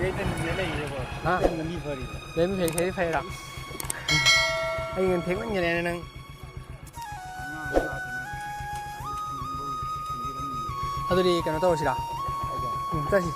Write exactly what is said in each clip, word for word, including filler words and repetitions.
ꯍꯥ? ꯂꯝꯕꯤ ꯐꯔꯤ? ꯂꯝꯕꯤ ꯐꯩ, ꯐꯩ, ꯐꯩꯔꯥ? ꯑꯩ ꯉꯟ ꯊꯦꯡꯃꯟꯈ꯭ꯔꯦꯅꯦ ꯅꯪ꯫ ꯑꯗꯨꯗꯤ ꯀꯩꯅꯣ ꯇꯧꯔꯁꯤꯔꯥ? ꯎꯝ, ꯆꯠꯁꯤ꯫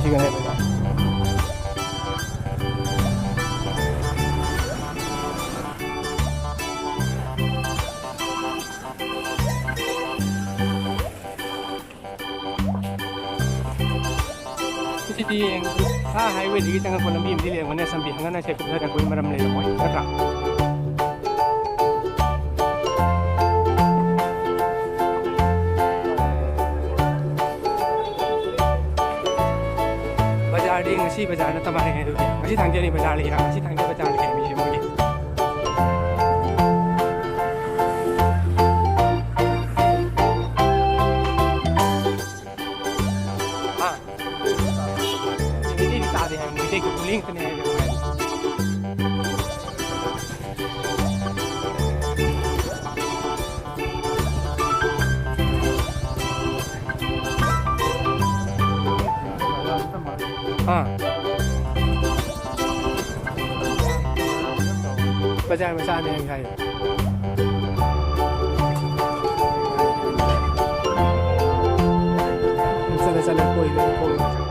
ꯁꯤꯒꯅꯦꯕ꯫ ꯁꯤꯗꯤ ꯌꯦꯡ-, ꯑꯥ highwayꯗꯒꯤ ꯆꯪꯉꯛꯄ ꯂꯝꯕꯤ ꯑꯃꯗꯤ ꯂꯩꯔꯝꯒꯅꯤ, ꯑꯁꯝꯕꯤ ꯍꯪꯒꯠ ꯍꯟꯗꯥ ꯀꯨꯝꯊꯔꯛꯄꯒꯤ ꯃꯔꯝ ꯂꯩꯔꯝꯃꯣꯏ, ꯅꯠꯇ꯭ꯔꯥ? ꯕꯖꯥꯔꯗꯤ ꯉꯁꯤ ꯕꯖꯥꯔ ꯅꯠꯇ ꯃꯥꯜꯂꯦ ꯑꯗꯨꯗꯤ꯫ ꯉꯁꯤ ꯊꯥꯡꯖꯅꯤ ꯕꯖꯥꯔ ꯂꯩꯔꯥ? ꯉꯁꯤ ꯊꯥꯡꯖ ꯕꯖꯥꯔ ꯂꯩ ꯍꯥꯏꯕꯅꯤ ꯃꯣꯏꯒꯤ꯫ ꯍꯥ? ꯃꯩꯇꯩꯗꯤ ꯇꯥꯗꯦ ꯍꯥꯏꯕꯅꯤ, ꯃꯩꯇꯩ ꯀꯕꯨꯏ ꯉꯥꯛꯇꯅꯦ ꯍꯥꯏꯕꯅꯤ꯫ ꯑꯥ꯫ ꯕꯖꯥꯔ ꯃꯆꯥꯅꯦ ꯍꯥꯏ꯫ ꯆꯠꯂꯦ, ꯆꯠꯂꯦ, ꯀꯣꯏꯔꯦ, ꯀꯣꯏꯔꯦ꯫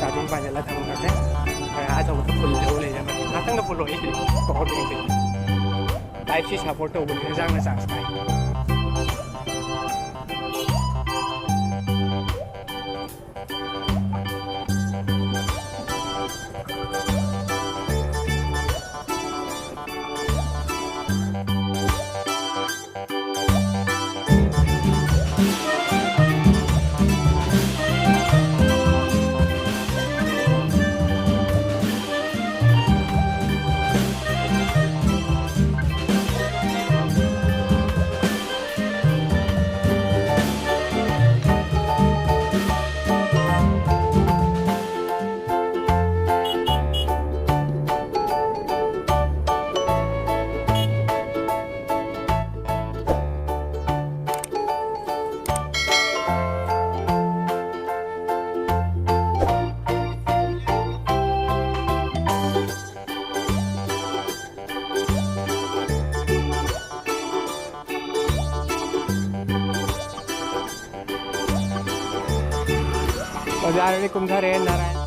ꯆꯥꯗꯤꯡ ꯄꯥꯏꯁꯤꯜꯂ ꯊꯝꯈ꯭ꯔꯦ꯫ ꯈꯔ ꯑꯆꯧꯕꯗ ꯐꯨꯜ ꯂꯧ ꯂꯩꯔꯦ꯫ ꯉꯥꯛꯇꯪꯗ ꯐꯨꯜ ꯑꯣꯏ꯫ ꯇꯥꯏꯞ ꯁꯤ ꯁꯞꯄꯣꯔꯠ ꯇꯧꯕꯅꯤꯅ ꯆꯥꯡꯅ ꯆꯥꯔꯖ ꯇꯥꯏ꯫ ꯕꯖꯥꯔꯗꯤ ꯀꯨꯝꯊꯔꯦ ꯅꯥꯔꯥꯌꯟ꯫